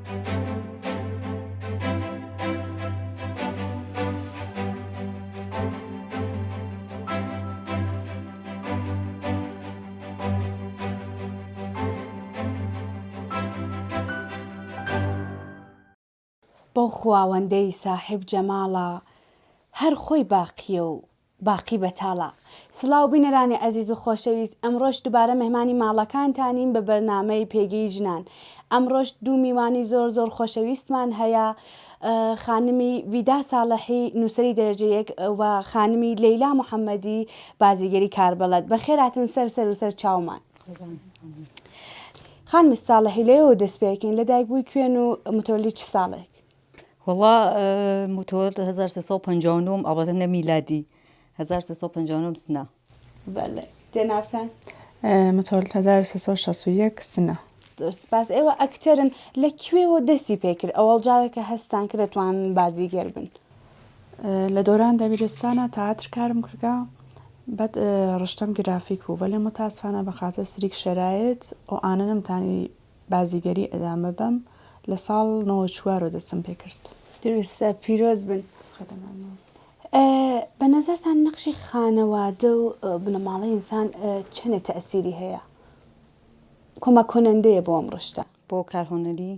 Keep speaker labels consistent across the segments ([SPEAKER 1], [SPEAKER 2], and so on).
[SPEAKER 1] بەو خواوەندەی ساحیب جەماڵە هەر خۆی باقیە و باقی بەتاڵە. سڵاو بینەرانی ئەزیز و خۆشەویست ئەمڕۆش دوبارە مێهمانی ماڵەکانتانین بە بەرنامەی پێگەی ژنان ئەمڕۆش دوو میوانی زۆر زۆر خۆشەویستمان هەیە خانمی ڤیدا ساڵحی نووسەری دەرەجە یەک و خانمی لەیلا محەممەدی بازیگەری کاربەڵەد بەخێراتن سەر سەر و سەر چاومان. خانمی ساڵحی لەوێوە دەست پێکەین لەدایک بووی کوێن و متوەلی چ ساڵێک؟
[SPEAKER 2] وەڵا متوەلد 1359 ئەڵبەتە نە میلادی 1359 سنە.
[SPEAKER 1] بەڵێ جەنابتان؟
[SPEAKER 3] متوەلد 1361 سنە.
[SPEAKER 1] زۆر سپاس ئێوە ئەکتەرن لە کوێوە دەستی پێکرد ئەوەڵ جارێک کە هەستان کرد دەتوانن بازیگەر بن؟
[SPEAKER 3] لە دۆران دەبیرستانە تئاتر کارم کردگە بەد ڕشتەم گرافیک بوو وەلێ متاسفانە بە خاتر سریک شەرایت ئۆئانە نەمتانی بازیگەری ئەدامە بەم لە ساڵ 94 وە دەستم پێ کرد.
[SPEAKER 1] دروستە پیرۆز بن.
[SPEAKER 3] خدا ممنون.
[SPEAKER 1] بە نەزەرتان نەقشی خانەوادە و بنەماڵەی ئینسان چەنێ تەئسیری هەیە؟ کۆمەک کونەندەیە بۆ ئەم ڕشتە؟
[SPEAKER 2] بۆ کار هونەری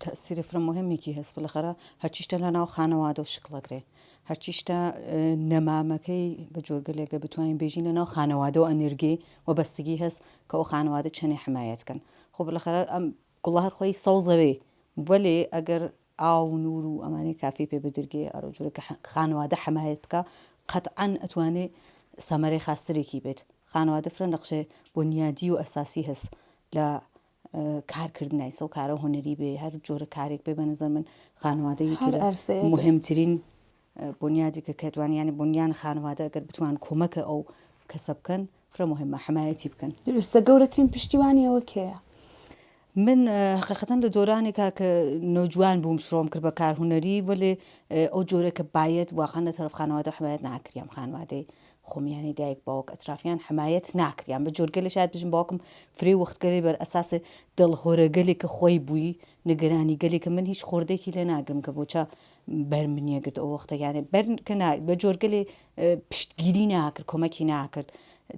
[SPEAKER 2] تەئسیرێ فرە موهمێکی هەس بڵەخەرە هەرچی شتە لە ناو خانەوادە و شکڵ ئەگرێ هەرچی شتە نەمامەکەی بە جۆرگەلێکە بتوانین بێژین لە ناو خانەوادە و ئەنرگێ و بەستگی هەس کە ئەو خانەوادە چەنێ حمایەت کەن خۆ بڵەخەرە ئەم گوڵە هەر خۆی سەوزەوێ وەلێ ئەگەر ئاو و نوور و ئەمانەی کافی پێ بدرگێ ئەرۆ جورە کە خانەوادە حمایەت بکا قەتعەن ئەتوانێ سەمەرەی خاسترێکی بێت خانەوادە فرە نەقشێ بونیادی و ئەساسی هەس لە کار کردنای سەو کارە هونەری بێ هەر جۆرە کارێک بێ بە نظر من خانەوادە یەکی لە مهمترین بنیادی کە کەتوان یانی بنیان خانەوادە ئەگەر بتوان کۆمەکە ئەو کەسە بکەن فرە مهمە حمایەتی بکەن.
[SPEAKER 1] دروستە گەورەترین پشتیوانی ئێوە کێیە؟
[SPEAKER 2] من حقیقەتەن لە دۆرانێکا کە نەوجوان بووم شرۆم کرد بە کار هونەری وەلێ ئەو جۆرە کە بایەت واقعا لە تەرەف خانەوادە حمایەت ناکریام خانوادەی خۆم یانی دایک باوک ئەترافیان حمایەت ناکریان بە جۆرگەلێ شاید بژم باوکم فرەی وەختگەلێ بەر ئەساس دڵ هۆرەگەلێ کە خۆی بووی نگرانی گەلێ کە من هیچ خۆردێکی لێ ناگرم کە بۆچە بەر منیە گرت ئەو وەختە یانێ بەر کە نا بە جۆرگەلێ پشتگیری ناکرد کۆمەکی ناکرد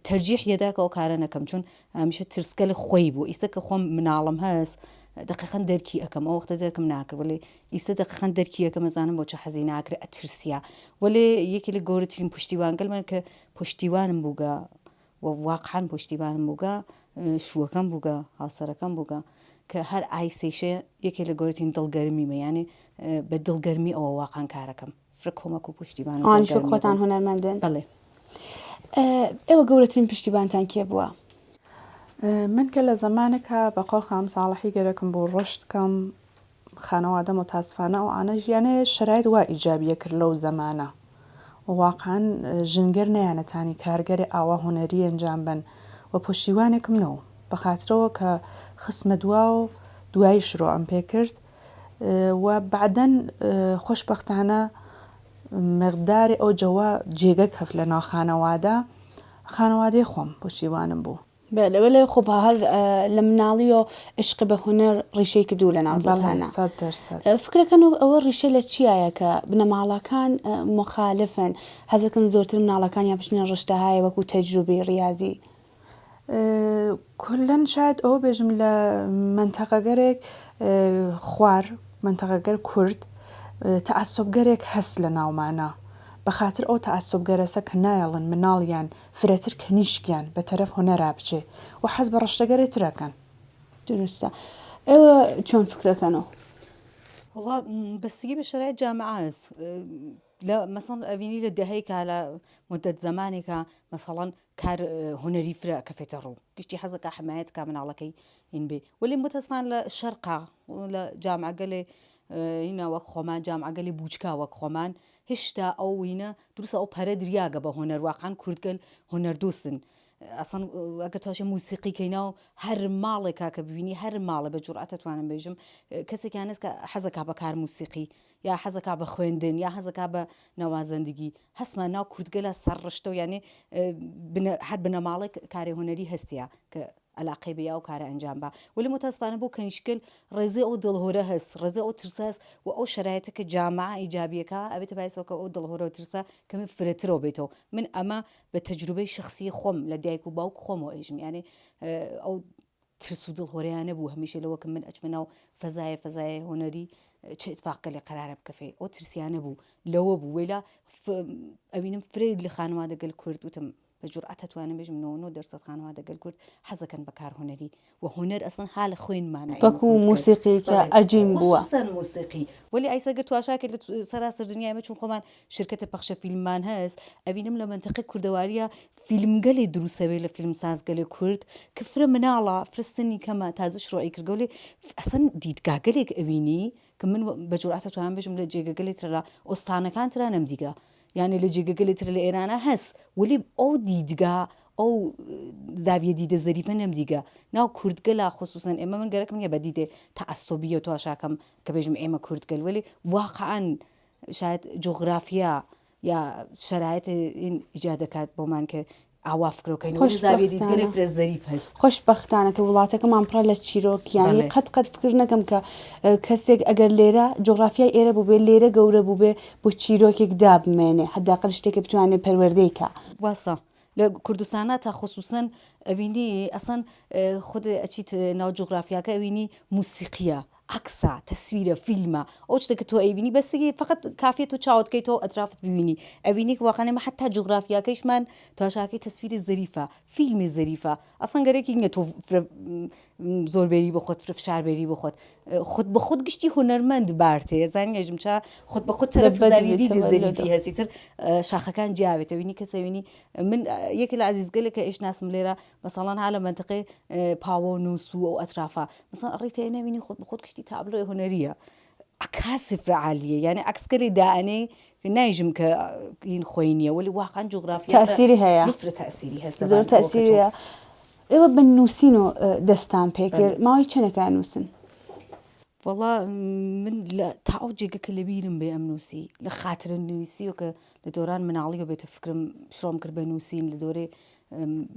[SPEAKER 2] تەرجیح یەدا کە ئەو کارە نەکەم چون هەمیشە ترسگەل خۆی بوو ئیستا کە خۆم مناڵم هەس دقیقا دەرکی ئەکەم ئەو وەختە دەرکم ناکرد وەلێ ئیستا دقیقا دەرکی ئەکەم ئەزانم بۆ چە حەزی ناکرێ ئەترسیا وەلێ یەکی لە گەورەترین پشتیوانگەل من کە پشتیوانم بووگە و واقعا پشتیوانم بووگە شووەکەم بووگە هاوسەرەکەم بووگە کە هەر ئایسەیشێ یەکێ لە گەورەترین دڵگەرمیمە یانێ بە دڵگەرمی ئەوە واقعا کارەکەم فرە کۆمەک و پشتیوان و
[SPEAKER 1] ئەوانیش وەک
[SPEAKER 2] دڵگەرمی
[SPEAKER 1] خۆتان
[SPEAKER 2] بوون
[SPEAKER 1] هونەرمەندن؟
[SPEAKER 2] بەڵێ.
[SPEAKER 1] ئێوە گەورەترین پشتیبانتان کێ بووە؟
[SPEAKER 3] من کە لە زەمانێکا بە قۆڵ خانم ساڵحی گەرەکم بوو ڕۆشت کەم خانەوادە متاسفانە ئەو عانە ژیانێ شەرایت وا ئیجابیە کرد لەو زەمانە و واقعەن ژنگەر نەیانەتانی کارگەرێ ئاوا هونەری ئەنجام بەن و پشتیوانێکم نەو بە خاترەوە کە خستمە دوا و دوایی شرۆعم پێ کرد و بەعدەن خۆشبەختانە مقدارێ ئەو جەوە جێگە کەفت لە ناو خانەوادە خانەوادەی خۆم پشتیوانم بوو.
[SPEAKER 1] بەلێ وەلێ خۆ هەر لە مناڵیەوە عشق بە هونەر ڕیشەی کردووە لە ناو
[SPEAKER 3] بەڵێ
[SPEAKER 1] دڵتانا.
[SPEAKER 3] 100%.
[SPEAKER 1] فکرەکەن و ئەوە ڕیشە لە چیایە کە بنەماڵەکان موخالفن حەزەکەن زۆرتر مناڵەکانیان بچنە ڕشتەهای وەکو تەجروبی ڕیازی؟
[SPEAKER 3] کولەن شاید ئەوە بێژم لە مەنتەقەگەرێک خوار مەنتەقەگەر کورد تەعەسوبگەرێک هەس لە ناومانا بە خاتر ئەو تەعەسوبگەرەسە کە نایەڵن مناڵیان فرەتر کەنیشکیان بە تەرەف هونەرا بچێ و حەز بە ڕشتەگەرێ ترەکەن.
[SPEAKER 1] دروستە ئێوە چۆن فکرەکەنەوە؟
[SPEAKER 2] وەڵا بەستگی بە شەرایت جامعەس لە مەسەڵەن ئەبینی لە دەهەیکا لە مدەت زەمانێکا مەسەڵەن کار هونەری فرە ئەکەفێتە ڕوو گشتی حەزەکا حمایەت کا مناڵەکەی هین بێ وەلی متەسفان لە شەرقا لە جامعەگەلێ هینا وەک خۆمان جامعەگەلی بوچکا وەک خۆمان هشتا ئەو هینە دروسە ئەو پەرە دریاگە بە هونەر واقعا کوردگەل هونەر دوستن ئەسڵەن ئەگەر تاشێ موسیقی کەینا و هەر ماڵێکا کە ببینی هەر ماڵێ بە جورئەت ئەتوانم بێژم کەسێکیان هەست کە حەزەکا بە کار موسیقی یا حەزەکا بە خوێندن یا حەزەکا بە نەوازەندگی هەستمان ناو کوردگەلە سەرڕشتە و یانێ هەر بنەماڵێک کارێ هونەری هەستە کە. ئەلاقەی بێ یا ئەو کارە ئەنجام با وەلی موتاسفانە بۆ کەنیشکل ڕێزەی ئەو دڵهۆرە هەس ڕێزەی ئەو ترسە هەس و ئەو شەرایتە کە جامعە ئیجابیەکا ئەبێتە بایسەوە کە ئەو دڵهۆرە و ترسە کەمێ فرەترەو بێتەوە من ئەمە بە تەجروبەی شەخسی خۆم لە دایک و باوک خۆمەوە ئێژم یانێ ئەو ترس و دڵهۆرەیان نەبوو هەمیشە لەوە کە من ئەچمە ناو فەزایە فەزایە هونەری چ ئیتفاقگەلێ قەرارە بکەفێ ئەو ترسیانە بوو لەوە بوو وەیلا ئەوینم فرەی لە خانوادەگەل کورد وتم بە جورئەت ئەتوانم بێژم 99 دەرسەد خانوادەگەل کورد حەزەکەن بە کار هونەری و هونەر ئەسڵەن ها لە خوێنمانە ئێمە
[SPEAKER 1] وەکوو
[SPEAKER 2] کورد گەل
[SPEAKER 1] موسیقی کە
[SPEAKER 2] بەڵێ
[SPEAKER 1] ئەجین بووە.
[SPEAKER 2] خسوسەن موسیقی وەلی ئایسە گەر تواشاکەی لە سەراسەر دنیای ئێمە چون خۆمان شرکەتە پەخشە فیلممان هەس ئەوینم لە مەنتەقەی کوردەواریە فیلمگەلێ دروسەوێ لە فیلمسازگەلێ کورد ک فرە مناڵە فرە سنی کەمە تازە شروعی کردگە وەلێ ئەسڵەن دیدگاگەلێک ئەوینی ک من بە جورئەت ئەتوانم بێژم لە جێگەگەلێ ترە لە ئوستانەکان ترا نەمدیگە یانێ لە جێگەگەلێ تر لە ئێرانا هەس وەلی ئەو دیدگا ئەو زاویە دیدە زەریفە نەمدیگە ناو کوردگەلا خسوسەن ئێمە من گەرەکم نیە بە دیدێ تەعەسوبیەو تواشاکەم کە بێژم ئێمە کوردگەل وەلی واقعەن شاید جوغرافیا یا شەرایت این ئیجاد دەکات بۆمان کە ئاوا فکرەو کەین وەلی زاویە دیدگەلێ
[SPEAKER 1] خۆشبەختانە
[SPEAKER 2] فرە زەریف هەس.
[SPEAKER 1] خۆشبەختانە کە وڵاتەکەمان پڕە لە چیرۆک یانی
[SPEAKER 2] بەڵێ.
[SPEAKER 1] قەت قەت فکر نەکەم کە کەسێک ئەگەر لێرە جوغرافیای ئێرە بووبێ لێرە گەورە بووبێ بۆ چیرۆکێک دابمێنێ حەداقل شتێکە بتوانێ پەروەردەی کا.
[SPEAKER 2] واسە لە کوردستانا تا خسوسەن ئەوینی ئەسڵەن خود ئەچیت ناو جوغرافیاکە ئەوینی موسیقیە عەکسە، تەسویرە، فیلمە، ئەو شتە کە تۆ ئەیبینی بەس فەقەت کافیە تۆ چاوت کەیتەوە ئەترافت ببینی ئەبینی کە واقعا ئێمە حەتا جوغرافیاکەیشمان تاشاکەی تەسویری زەریفە فیلمی زەریفە ئەسڵەن گەرەکی نیە تۆ فرە زۆر بێری بۆ خۆت فرە فشار بێری بۆ خۆت خود بە خود گشتی هونەرمەند بارتێ زانی ئێژم چا خود بە خود تەرەف زاویە دیدی زەریفی هەسی تر شاخەکان جیاوێتە وینی کەسە وینی من یەکێ لە عەزیزگەلێک کە ئێشناسم لێرە مەسەڵەن ها لە مەنتقەی پاوە و نووسوو ئەو ئەترافە مەسەڵەن ئەڕی تێ نەوینی خۆت بە خۆت کشتی تابلۆی هونەریە عکاسی فرە عالیە یعنی عکسگەلی دائەنێ نایژم کە هین خۆی نییە وەلی واقعا جوغرافیا
[SPEAKER 1] تەئسیری هەیە
[SPEAKER 2] فرە تەئسیری هەس
[SPEAKER 1] زۆر تەئسیری هەیە ئێوە بە نووسین و دەستان پێکرد ماوەی چەندێکە نووسن؟
[SPEAKER 2] وەڵا من لە تا ئەو جێگە کە لەبیرم بێ ئەم نووسی لە خاترە نووسیوە کە لە دۆران مناڵیەوە بێتە فکرم شرۆم کرد بە نووسین لە دۆرەی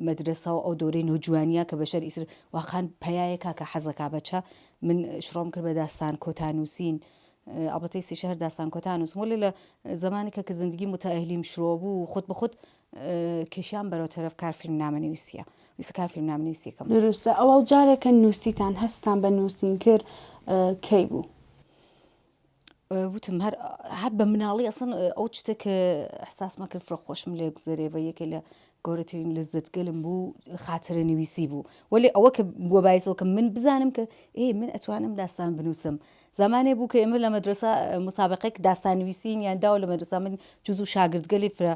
[SPEAKER 2] مەدرەسە و ئەو دۆرەی نەوجوانیە کە بەشەر ئیتر واقعا پەیایەکا کە حەزەکا بە چە من شرۆم کرد بە داستان کۆتا نووسین ئەڵبەتە ئیسەیشە هەر داستان کۆتا نووسم وەلێ لە زەمانێکە کە زندگی متەئەهلیم شرۆ بوو خود بە خود کێشیان بەرەو تەرەف کار فیلمنامە نویسیە ئیسە کار فیلمنامە نویسیەکەم.
[SPEAKER 1] دروستە ئەوەڵ جارێک کە نووسیتان هەستتان بە نووسین کرد کەی بوو؟
[SPEAKER 2] وتم هەر هەر بە مناڵی ئەسڵەن ئەو شتە کە ئەحساسمە کرد فرە خۆشم لێ گوزەرێ و یەکێ لە گەورەترین لەزەتگەلم بوو خاترە نویسی بوو وەلێ ئەوە کە بووە بایسەوە کە من بزانم کە ئێ من ئەتوانم داستان بنووسم زمانێ بوو کە ئێمە لە مەدرسە مسابقێک داستان نویسین یان داوە لە مەدرسە من جزو شاگردگەلی فرە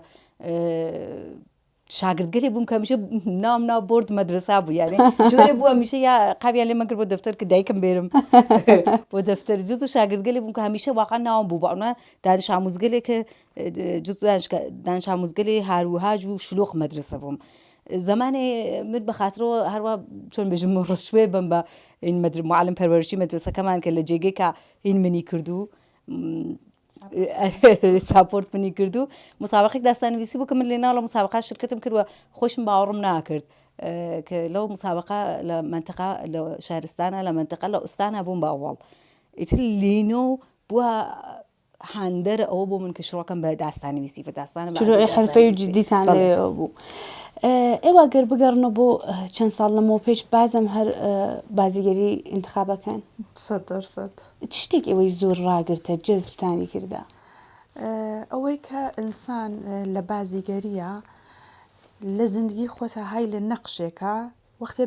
[SPEAKER 2] شاگردگەلێ بووم کە هەمیشە ناوم ناو بۆرد مەدرسا بوو یانێ جۆرێ بوو هەمیشە یا قاویان لێ مەکرد بۆ دەفتەر کە دایکم بێرم بۆ دەفتەر جز و شاگردگەلێ بووم کە هەمیشە واقعا ناوم بوو بەڵام دانش ئاموزگەلێ کە جز دانش ئاموزگەلێ هاروهاج و شلوغ مەدرسە بووم زمانێ من بە خاترەوە هەروە چۆن بێژم ڕشوێ بم بە این مدر معلم پەروەرشی مەدرسەکەمان کە لە جێگەی کە این منی کردو support منی کرد و مسابقێک داستان نویسی بوو کە من لێناو لە مسابقە شرکتم کرد و خۆشم باوەڕم ناکرد کە لەو مسابقە لە منتقە لە شارستانە لە منتقە لە ئوستانە بووم بە ئەوەڵ ئیتر لینۆ بووە هاندەر ئەوە بۆ من کە شڕۆکەم بە داستان نویسی بە داستانە بە
[SPEAKER 1] شروعی حرفەی و جدیتان لەوێوە بوو ئێوە گەر بگەڕنەوە بۆ چەند ساڵ لەمەوە پێش بازم هەر بازیگەری ئینتخابەکەن؟
[SPEAKER 3] 100%
[SPEAKER 1] چ شتێک ئێوەی زۆر ڕاگرتە، جەزبتانی کردە؟
[SPEAKER 3] ئەوەی کە ئینسان لە بازیگەرییە لە زندگی خۆتا های لە نەقشێکا وەختێ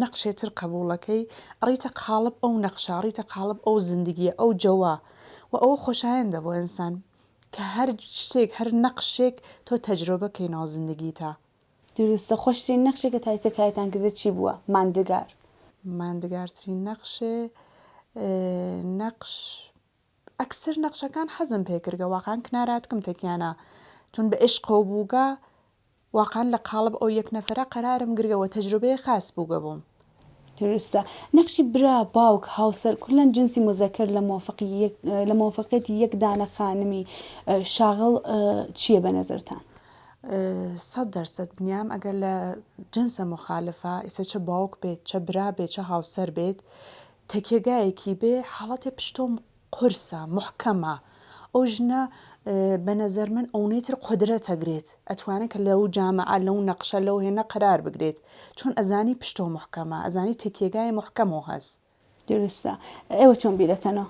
[SPEAKER 3] نەقشێ تر قەبووڵەکەی ئەڕیتە قاڵب ئەو نەقشە ئەڕیتە قاڵب ئەو زندگیە ئەو جەوە و ئەوە خۆشایەندە بۆ ئینسان کە هەر شتێک هەر نەقشێک تۆ تەجرۆبە کەی ناو زندگیتا.
[SPEAKER 1] دروستە خۆشترین نەخشێک کە تا ئیستا کارتان کردە چی بووە؟ ماندگار.
[SPEAKER 3] ماندگارترین نەخشێ نەقش ئەکسەر نەقشەکان حەزم پێ کردگە واقعەن کناراتکم تەکیانە چون بە ئشقەو بووگە واقعەن لە قاڵب ئەو یەک نەفەرە قەرارم گرگە وە تەجروبەێ خاس بووگە بۆم.
[SPEAKER 1] دروستە نەخشی برا، باوک، هاوسەر کولەن جنسی موزەکەر لە مۆفقی یەک لە مۆفقیەتی یەک دانە خانمی شاغڵ چیە بە نەزەرتان؟
[SPEAKER 3] 100% بنیام ئەگەر لە جنسە مخالفە ئیسە چە باوک بێت چە برا بێت چە هاوسەر بێت تەکیەگایەکی بێ حاڵەتێ پشتۆ قورسە موحکەمە ئەو ژنە بە نەزەر من ئەونەی تر قودرەت ئەگرێت ئەتوانێت کە لەو جامعە لەو نەقشە لەو هێنە قەرار بگرێت چون ئەزانی پشتۆ موحکەمە ئەزانی تەکیەگای موحکەمۆ هەس.
[SPEAKER 1] دروستە ئێوە چۆن بیرەکەنەوە؟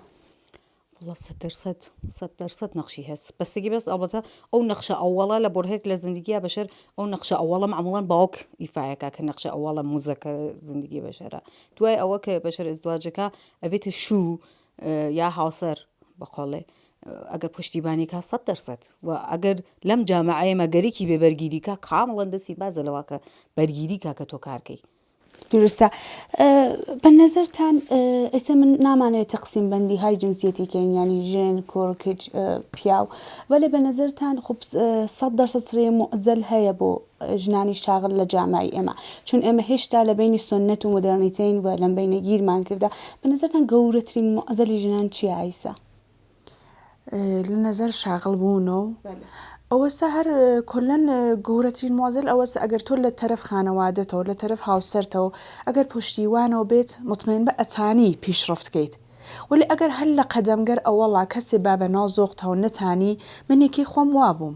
[SPEAKER 2] وەڵا 100% 100% نەخشی هەس بەستگی بەس ئەڵبەتە ئەو نەخشە ئەوەڵە لە بۆرهێک لە زندگیا بەشەر ئەو نەخشە ئەوەڵە معموڵەن باوک ئیفایەکە کە نەخشە ئەوەڵە موزەکە زندگی بەشەرە دوای ئەوە کە بەشەر ئزدواجەکە ئەبێتە شوو یا هاوسەر بەقۆڵێ ئەگەر پشتیبانی کا 100% و ئەگەر لەم جامعەیە مەگەرێکی بێ بەرگیری کا کامڵەن دەستی بازە لەوە کە بەرگیری کا کە تۆ کارکەی
[SPEAKER 1] دروستە بە نەزەرتان ئێستا من نامانەوێت تەقسیم بەندی های جنسیەتی کەین یانی ژن کوڕ کچ پیاو وەلێ بە نەزەرتان خب 100% سرێ موعزەل هەیە بۆ ژنانی شاغل لە جامعی ئێمە چون ئێمە هێشتا لە بەینی سوننەت و مۆدێرنیتەین و لەم بەینە گیرمان کردە بە نەزەرتان گەورەترین موعزەلی ژنان چیە ئایسا؟
[SPEAKER 3] لە نەزەر شاغڵ بوونەو ئەوەسە هەر کولەن گەورەترین موعزەل ئەوەسە ئەگەر تۆ لە تەرەف خانەوادەتەوە لە تەرەف هاوسەرتەوە ئەگەر پشتیوانەوە بێت مطمئن بە ئەتانی پیشڕەفت کەیت وەلی ئەگەر هەر لە قەدەمگەر ئەوەڵا کەسێ با بە ناو زۆقتەوە نەتانی من یەکی خۆم وابووم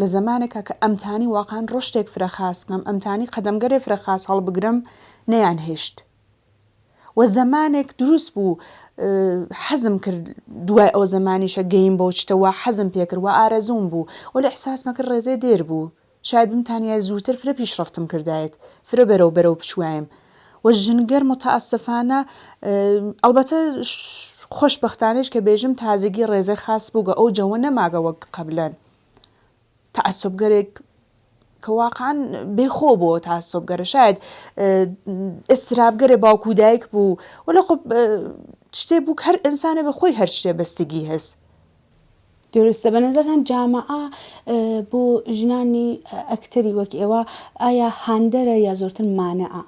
[SPEAKER 3] لە زەمانێکا کە ئەمتانی واقعەن ڕشتێک فرە خاس بکەم، ئەمتانی قەدەمگەرێ فرە خاس هەڵبگرم، نەیانهێشت. و زەمانێک دروست بوو حەزم کرد دوای ئەو زەمانیشە گەیم بەو چتە وا حەزم پێ کرد وا ئارەزووم بوو، وەلی ئیحساسمە کرد ڕێزێ دێر بوو. شاید بمتانیایە زووتر فرە پیشڕەفتم کردایەت، فرە بەرەو بەرەو بچووایم. و ژنگەر موتەئەسفانە ئەڵبەتە خۆشبەختانەیش کە بێژم تازگی ڕێزێ خاس بووگە ئەو جەوە نەماگە وەک قەبلەن. تەعەسوبگەرێک کە واقعا بێ خۆ بۆ تەعەسوبگەرە شاید ئسترابگەرێ باوک و دایک بوو وەلێ خۆ شتێ بوو هەر ئینسانێ بە خۆی هەر شتێ بەستگی هەس.
[SPEAKER 1] دروستە بە نەزەرتان جامعە بۆ ژنانی ئەکتەری وەک ئێوە ئایا هاندەرە یا زۆرتر مانعە؟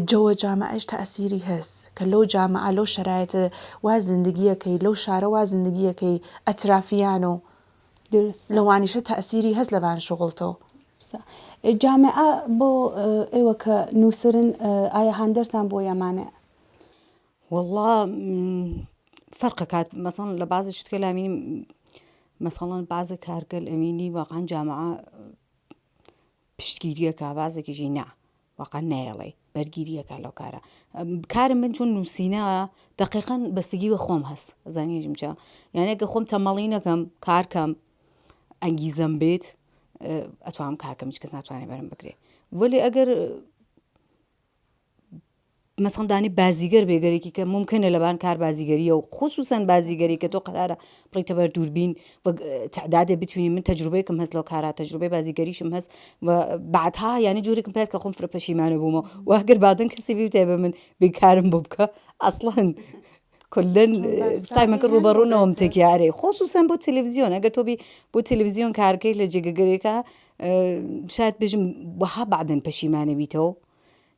[SPEAKER 3] جەوە جامعەش تەئسیری هەس کە لەو جامعە لەو شەرایتە وا زندگیەکەی لەو شارە وا زندگیەکەی ئەترافیان و
[SPEAKER 1] دروستە.
[SPEAKER 3] لەوانیشە تەئسیری هەس لەبان شوغڵتۆ.
[SPEAKER 1] دروستە. جامعە بۆ ئێوە کە نووسەرن ئایا هاندەرتان بووە یا مانع؟
[SPEAKER 2] وەڵا فەرق ئەکات مەسەڵەن لە بازێ شتگەل ئەمینی مەسەڵەن بازێ کارگەل ئەمینی واقعەن جامعە پشتگیریەکە بازێکیشی نا واقعا نایەڵێ بەرگیریەکە لەو کارە کارم من چون نووسینە دقیقا بەستگی بە خۆم هەست زانیژم چە یانە گە خۆم تەمەڵی نەکەم کارکەم ئەنگیزەم بێت ئەتوانم کارکەم هیچ کەس ناتوانێت بەرم بگرێ وەلی ئەگەر مەسەڵەن دانی بازیگەر بێ گەرێکی کە مومکەنە لەبان کار بازیگەریە و خصوصا بازیگەری کە تۆ قەرارە بڕیتە بەر دووربین و تعدادێ بتوینی من تەجروبەیەکم هەست لەو کارا تەجروبەی بازیگەریشم هەست و بعدها یعنی جۆرێکم پێت کە خۆم فرە پەشیمانە بوومەوە و ئەگەر بعدن کەسی بیوتێ بە من بێکارم بۆ بکە ئەسڵەن کلن سایمە کرد ڕوبەڕوو نەوەم تێکیارێ خصوصا بۆ تەلەڤزیۆن ئەگەر تۆ بی بۆ تەلەڤزیۆن کارکەی لە جێگەگەرێکە شاید بژم وەها بعدن پەشیمانە بیتەوە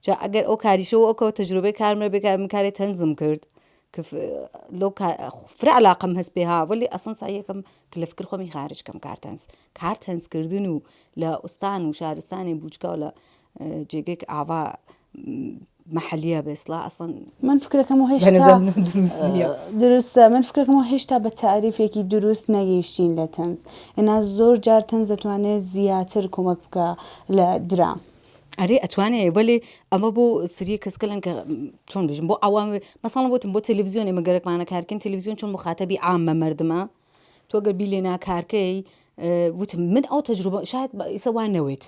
[SPEAKER 2] جا ئەگەر ئەو کاریشە و ئەوکەوە تەجروبەی کارم نەبێ کە من کارێ تەنزم کرد کە لەو فرە علاقەم هەست پێ ها وەلی ئەسڵەن سەعیەکەم کە لە فکر خۆمی خارج کەم کار تەنز کار تەنز کردن و لە ئوستان و شارستانی بوچکە و لە جێگەیەک ئاوا مەحەلیە بە ئیسڵا ئەسڵەن
[SPEAKER 1] من فکرەکەم و هێشتا
[SPEAKER 2] دروست نییە
[SPEAKER 1] دروستە من فکرەکەم و هێشتا بە تاریفێکی دروست نەگەیشتین لە تەنز ئێنا زۆر جار تەنز دەتوانێت زیاتر کۆمەک بکە لە درام
[SPEAKER 2] ئەرێ ئەتوانێ وەلێ ئەمە بۆ سریە کەسکەلن کە چۆن بژم بۆ عوام مەسەڵەن وتم بۆ تەلەڤزیۆن ئێمە گەرەکمانە کارکەین تەلەڤزیۆن چۆن مخاتەبی عامە مەردمە تۆ گەر بی لێ ناکارکەی وتم من ئەو تەجروبە شاید ئیسە وا نەوێت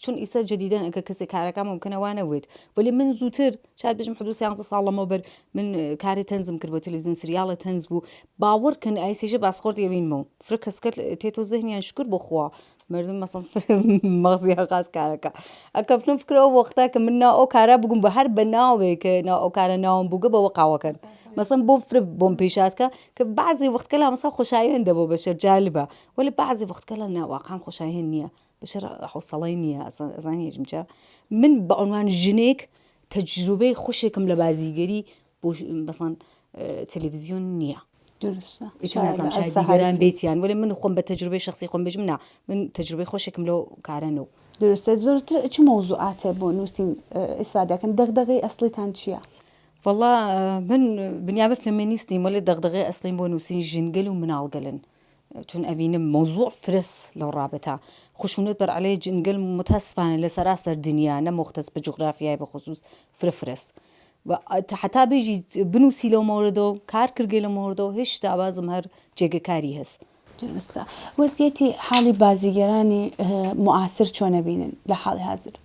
[SPEAKER 2] چون ئیسە جدیدەن ئەگەر کەسێک کارەکە ممکنە وا نەوێت وەلێ من زووتر شاید بژم حدود 13 ساڵ لەمەوبەر من کاری تەنزم کرد بۆ تەلەڤزیۆن سریاڵە تەنز بوو باوەڕ کەن ئایسیژە باسخۆرد یەوینمەوە فرە کەسکەت تێتۆ زهنیان شکر بۆ خوا مردم مەسەڵەن مەغزیان خاس کارەکە ئەکەفتم فکرە ئەو وەختە کە من ناو ئەو کارە بگوم بە هەر بە ناوێ کە ناو ئەو کارە ناوم بووگە بەوە قاوەکەن مەسەن بۆم فرە بۆم پێشات کە کە بعضی وەخت کەلا مەسا خۆشایەن دەبۆ بەشەر جالبە وەلی بعضی وەخت کەلا نا واقعا خۆشایەن نییە بەشەر حوسەڵەی نییە ئەزانی هێجم چە من بە عنوان ژنێک تەجروبەی خوشێکم لە بازیگەری بۆ مەسەن تەلەڤزیۆن نییە.
[SPEAKER 1] دروستە.
[SPEAKER 2] ئیتر نازانم شاید دیگەران بێتیان وەلێ من خۆم بە تەجروبەی شەخسی خۆم بێژم نا من تەجروبەی خۆشێکم لەو کارە نەو.
[SPEAKER 1] دروستە زۆرتر چ مەوزوعاتێ بۆ نووسین ئیسفادە ئەکەن دەغدەغەی ئەسڵیتان چییە؟
[SPEAKER 2] وەڵا من بنیابە فێمێنیست نیم وەلێ دەغدەغەی ئەسڵیم بۆ نووسین ژنگەل و مناڵگەلن چون ئەڤینم مەوزوع فرەس لەو ڕابتە خشونەت بەر عەلەیە ژنگەل متاسفانە لە سەراسەر دنیا نە موختەس بە جوغرافیای بە خسوس فرە فرەس و حەتا بێژی بنووسی لەو مەوردەو کار کردگەی لەو مەوردەو هێشتا بازم هەر جێگە کاری هەس.
[SPEAKER 1] دروستە. وەزیەتی حاڵی بازیگەرانی موعاسر چۆن ئەبینن لە حاڵی حازر؟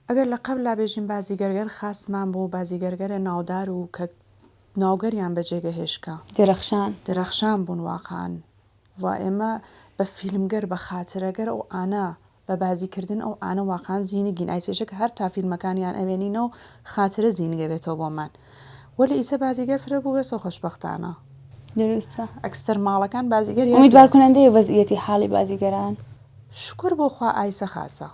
[SPEAKER 3] ئەگەر لە قەبلا بێژین بازیگەرگەر خاسمان بوو، بازیگەرگەرێ ناودار و کە ناوگەریان بە جێگە هێشکە.
[SPEAKER 1] درەخشان.
[SPEAKER 3] درەخشان بوون واقعەن و ئێمە بە فیلمگەر بە خاترەگەر ئەو ئانە بە بازی کردن ئەو ئانە واقعەن زینگین ئایسێشە کە هەر تا فیلمەکانیان ئەوێنینەو خاترە زینگە بێتەوە بۆمان وەلێ ئیسە بازیگەر فرە بووگەسەو خۆشبەختانە.
[SPEAKER 1] دروستە.
[SPEAKER 3] ئەکسەر ماڵەکان بازیگەریان تیا.
[SPEAKER 1] ئومیدوار کونەندەیە وەزعیەتی حاڵی بازیگەران.
[SPEAKER 3] شوکر بۆ خوا ئایسە خاسە.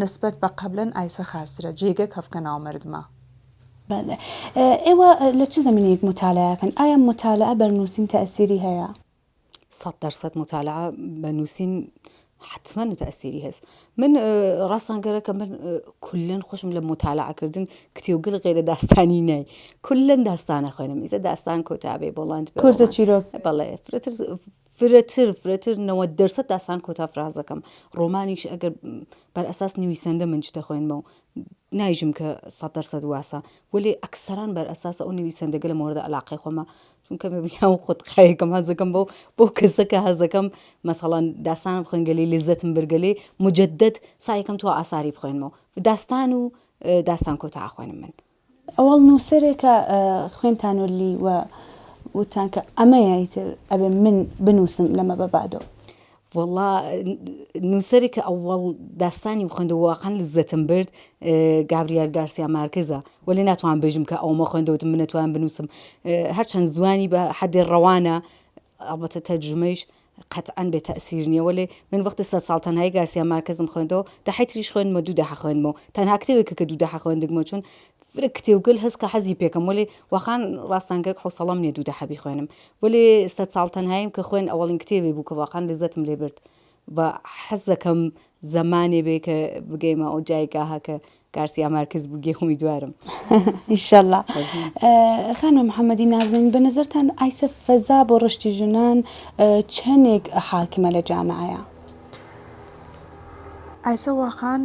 [SPEAKER 3] نسبەت بە قەبلەن ئایسە خاسترە جێگە کەفکە ناو مەردما.
[SPEAKER 1] بەڵێ. ئێوە لە چ زەمینەیەک موتالعە ئەکەن؟ ئایا موتالعە بەر نووسین تەئسیری هەیە؟
[SPEAKER 2] 100% موتالعە بە نووسین حەتمەن تەئسیری هەس. من ڕاستان گەرەکە من کولەن خۆشم لە موتالعە کردن کتێوگل غەیرە داستانی نای. کولەن داستان ئەخوێنم. ئیسە داستان کۆتا بێ بۆڵاند بێ
[SPEAKER 1] کورتە چیرۆک.
[SPEAKER 2] بەڵێ فرەتر فرەتر فرەتر 90% داستان کۆتا فرازەکەم. ڕۆمانیش ئەگەر بەر ئەساس نویسەندە من چتە خوێنمەوە نایژم کە 100% واسە وەلێ ئەکسەران بەر ئەساس ئەو نویسەندەگە لە مۆردە ئەلاقەی خۆمە چونکە مەبیاو خۆت قایەکەم هەزەکەم بەو بۆ کەسەکە هەزەکەم مەسەڵەن داستانم بخوێنگەلی لزەتم برگەلێ مجدد سایەکەم تو ئاساری بخوێنمەوە داستان و داستان کۆتا ئەخوێنم من.
[SPEAKER 1] ئەوەڵ نووسەرێکە خوێنتان و لی و وتان کە ئەمەیە ئیتر ئەبێ من بنووسم لەمە بە بادەوە.
[SPEAKER 2] وەڵا نووسەرێک کە ئەوەڵ داستانی بخوێندەوە واقعا لزەتم برد گابریال گارسیا مارکزە وەلێ ناتوانم بێژم کە ئەومە خوێندەوتم من نەتوانم بنووسم هەرچەند زوانی بە حەدێ ڕەوانە ئەڵبەتە تەرجومەیش قەتعەن بێ تەئسیر نییە وەلێ من وەختی سەد ساڵ تەنهایی گارسیا مارکزم خوێندەوە دەحەی تریش خوێندمەوە دوو دەحە خوێندمەوە تەنها کتێبێکە کە دوو دەحە خوێندگمەوە چون فرە کتێوگەل هەس کە حەزی پێکەم وەلێ واقعا ڕاستان گەرەک حەوسەڵەم نییە دوو دەحە بیخوێنم وەلێ سەد ساڵ تەنهاییم کە خوێند ئەوەڵین کتێبێ بوو کە واقعا لزەتم لێ برد و حەز دەکەم زەمانێ بێ کە بگەیمە ئەو جایگاهە کە گارسیا مارکز بگێ ئومیدوارم.
[SPEAKER 1] ئیشەڵا. خانمە محەمەدی نازەنین بە نەزەرتان ئایسە فەزا بۆ ڕشتی ژنان چەنێک حاکمە لە جامعەیا؟
[SPEAKER 3] ئایسە واقعەن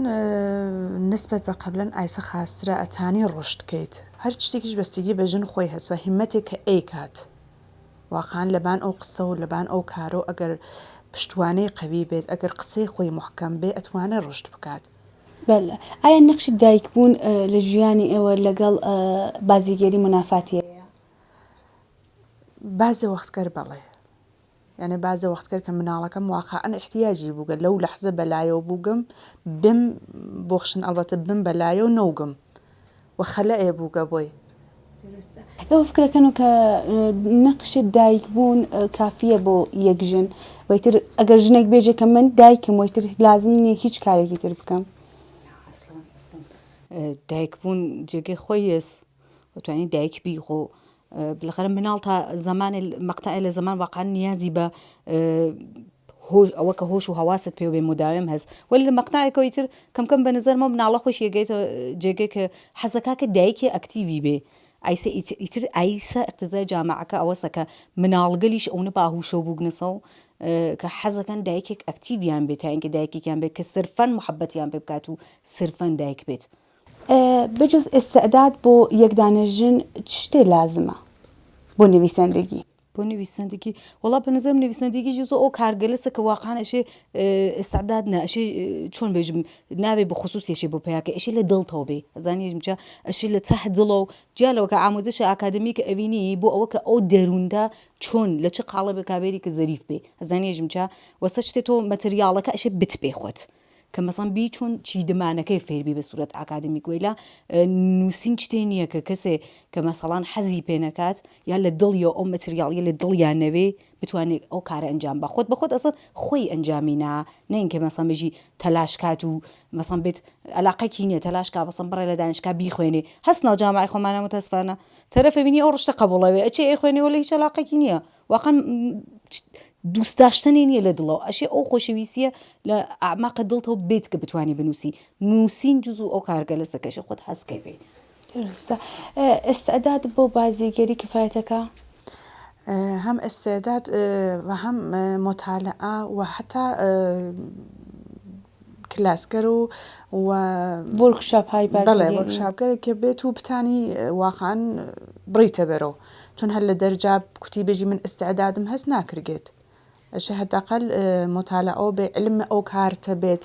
[SPEAKER 3] نسبەت بە قەبلەن ئایسە خاسترە ئەتانی ڕشت کەیت هەر شتێکیش بەستگی بە ژن خۆی هەس بە هیمەتێک کە ئەیکات واقعەن لەبان ئەو قسە و لەبان ئەو کارە و ئەگەر پشتوانەی قەوی بێت ئەگەر قسەی خۆی موحکەم بێ ئەتوانێ ڕشت بکات.
[SPEAKER 1] بەلێ. ئایا نەخشی دایک بوون لە ژیانی ئێوە لەگەڵ بازیگەری مونافاتی هەیە؟
[SPEAKER 3] بازێ وەختگەر بەڵێ. یانێ بازێ وەختگەر کە مناڵەکەم واقعەن ئیحتیاجی بووگە لەو لەحزە بەلایەو بووگم بم بۆخشن ئەڵبەتە بم بەلایەو نەوگم و خەلەئێ بووگە بۆی.
[SPEAKER 1] دروستە. ئێوە فکرەکەن کە نەقش دایک بوون کافیە بۆ یەک ژن و ئیتر ئەگەر ژنێک بێژێ کە من دایکم و ئیتر لازم نییە هیچ کارێکی تر بکەم؟
[SPEAKER 2] نا ئەسڵەن ئەسڵەن دایک بوون جێگەی خۆی یەس ئەتوانی دایک بی خۆ بلەخەرە مناڵ تا زەمانێ مەقتەعێ لە زەمان واقعا نیازی بە هۆش ئەوە کە هۆش و هەواست پێوە بێ مداوم هەست وەلی لە مەقتەعێکەوە ئیتر کەم کەم بە نەزەرمەوە مناڵە خۆشی ئەگەیتە جێگەی کە حەزەکا کە دایکێ ئەکتیڤی بێ ئایسە ئیتر ئایسە ئیقتزای جامعەکە ئەوەسە کە مناڵگەلیش ئەونە باهوشەو بووگنەسەو کە حەزەکەن دایکێک ئەکتیڤیان بێت تا اینکە دایکێکیان بێت کە سرفەن محەبەتیان پێ بکات و سرفەن دایک بێت.
[SPEAKER 1] بجز ئیستعداد بۆ یەک دانە ژن چ شتێ لازمە بۆ نویسەندگی؟
[SPEAKER 2] بۆ نویسەندگی وەڵا بە نظرم نویسەندگی جزء ئەو کارگەلەسە کە واقعا ئەشێ ئستعداد نە ئەشێ چۆن بێژم ناوێ بە خصوص یەشێ بۆ پیاکە ئەشێ لە دڵتەوە بێ ئەزانی یەژم چە ئەشێ لە تەح دڵەو جیا لەوە کە ئاموزشە ئاکادمیک ئەوینی بۆ ئەوە کە ئەو دەرووندا چۆن لە چ قاڵبێکا بێری کە زەریف بێ ئەزانی یەژم چە وەسە شتێ تۆ مەتریاڵەکە ئەشێ بت بێ خۆت. کە مەسەڵەن بی چۆن چیدمانەکەی فێر بی بە سورەت ئاکادمیک وەیلا نووسین شتێ نییە کە کەسێ کە مەسەڵان حەزی پێ نەکات یا لە دڵیەوە ئەو مەتریاڵیە لە دڵیا نەبێ بتوانێت ئەو کارە ئەنجام با خۆت بە خۆت ئەسڵ خۆی ئەنجامی نا نەین کە مەسەڵەن بێژی تەلاش کات و مەسەڵەن بێت ئەلاقەکی نییە تەلاش کا مەسەڵەن بڕێ لە دانیشگا بیخوێنێ هەست ناو جامعەی خۆمانە متەسفانە تەرەفە بینی ئەو ڕشتە قەبوڵەوێ ئەچێ ئەیخوێنێ وەلێ هیچ ئەلاقەکی نییە واقعا دووستداشتنی نییە لە دڵەوە ئەشێ ئەو خۆشەویستیە لە ئەعماقە دڵتەوە بێت کە بتوانی بنووسی نووسین جزو ئەو کارگەلەسە کەشێ خۆت حەزکەی پێی.
[SPEAKER 1] دروستە ئیستعداد بۆ بازیگەری کفایەتەکە؟
[SPEAKER 3] هەم ئیستعداد و هەم مۆتالعە و حەتا کلاسگەر و و
[SPEAKER 1] وۆرکشاپ های
[SPEAKER 3] بەڵێ
[SPEAKER 1] بازیگەری.
[SPEAKER 3] وۆرکشاپگەرێک کە بێت و بتانی واقعا بڕیتە بەرەو چون هەر لە دەرجا کوتی بێژی من ئیستعدادم هەس ناکرگێت ئەشێ حداقل مۆتالعەوە بێ علم ئەو کارتە بێت.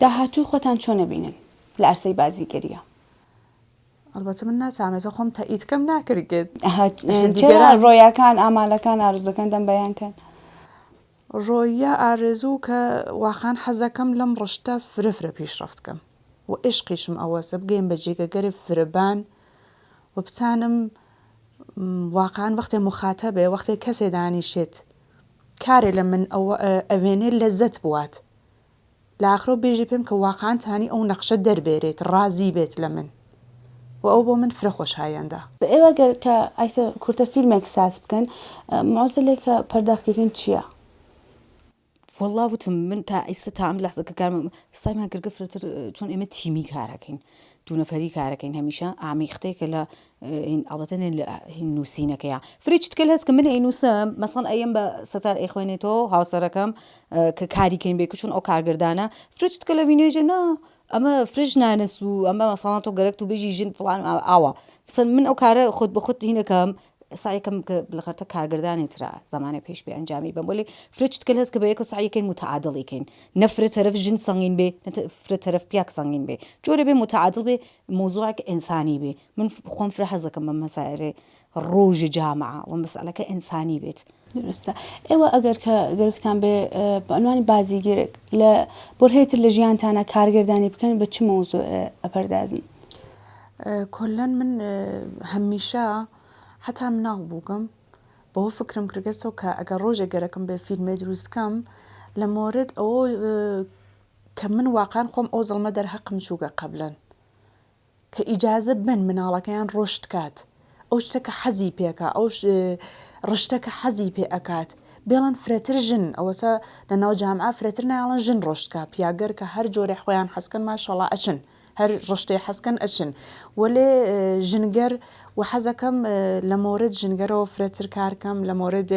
[SPEAKER 1] داهاتووی خۆتان چۆن ئەبینن لە عەرسەی بازیگەرییا؟
[SPEAKER 3] ئەڵبەتە من ناتوانم ئێستا خۆم تەئید کەم ناکرگێت
[SPEAKER 1] ئەها
[SPEAKER 3] ئەشێ
[SPEAKER 1] چرا
[SPEAKER 3] دیگەران
[SPEAKER 1] ڕۆیاکان ئامالەکان ئارەزووەکانتان بەیان کەن؟
[SPEAKER 3] ڕۆیا ئارەزوو کە واقعەن حەزەکەم لەم ڕشتە فرە فرە پیشڕەفت کەم و ئێشقیشم ئەوەسە بگەیم بە جێگەگەرێ فرە بان و بتانم واقعەن وەختێ موخاتەبێ وەختێ کەسێ دانیشێت کارێ لە من ئەوە ئەوێنێ لەزەت بوات لە ئاخرەو بێژێ پێم کە واقعەن تانی ئەو نەقشە دەربێرێت ڕازی بێت لە من و ئەوە بۆ من فرە خۆشایەندە.
[SPEAKER 1] ئێوە گەر کە ئایسە کورتە فیلمێک ساز بکەن معزلێ کە پەرداختیەکەن چیە؟
[SPEAKER 2] وەڵا وتم من تا ئیستا تا ئەم لەحزە کە کارم سایمان کردگە فرەتر چۆن ئێمە تیمی کارەکەین دوو نەفەری کارەکەین هەمیشە ئامیختەیەکە لە هین ئەڵبەتە نە لە هین نووسینەکەیا فرەی چتکەل هەس کە من ئەینووسم مەسەڵەن ئەیەم بە سەتار ئەیخوێنێتەوە هاوسەرەکەم کە کاری کەین بێ چون ئەو کارگردانە فرە چتکە لە وینێژە نا ئەمە فرە ژنانەس و ئەمە مەسەڵەن تۆ گەرەکت و بێژی ژن فڵان ئاوا مەسەڵەن من ئەو کارە خۆت بە خۆت هینەکەم سەعیەکەم کە لەخەرتە کارگردانێ ترا زەمانێ پێش بێ ئەنجامی بەم وەلێ فرە چتکەل هەس کە بە یەکەوە سەعیەکەین متعادڵی کەین نە فرە تەرەف ژن سەنگین بێ نە فرە تەرەف پیاگ سەنگین بێ جۆرێ بێ متعادڵ بێ مەوزوعێک ئینسانی بێ من خۆم فرە حەزەکەم بە مەسائلێ ڕۆژ جامعە و مەسئلەکە ئینسانی بێت.
[SPEAKER 1] دروستە. ئێوە ئەگەر کە گەرەکتان بێ بە عنوانی بازیگەرێک لە بۆرهەی تر لە ژیانتانا کارگەردانی بکەن بە چ مەوزوعێ ئەپەردازن؟
[SPEAKER 3] کۆللەن من هەمیشە هەتا مناڵ بووگم بەوە فکرم کردگەسەوە کە ئەگەر ڕۆژێک گەرەکم بێ فیلمێ دروست کەم لە مۆرد ئەوە کە من واقعەن خۆم ئەو زڵمە دەرهەقم چووگە قەبلەن کە ئیجازە بەن مناڵەکەیان ڕۆشت کات ئەو شتە کە حەزی پێکا ئەو ڕشتە کە حەزی پێ ئەکات بێڵن فرەتر ژن ئەوەسە لە ناو جامعە فرەتر نایەڵن ژن ڕۆشت کا پیاگەر کە هەر جۆرێ خۆیان حەزکەن ماشەڵا ئەچن هەر ڕشتەی حەزکەن ئەچن وەلێ ژنگەر و حەزەکەم لە مۆرد ژنگەرەوە فرەتر کارکەم لە مۆرد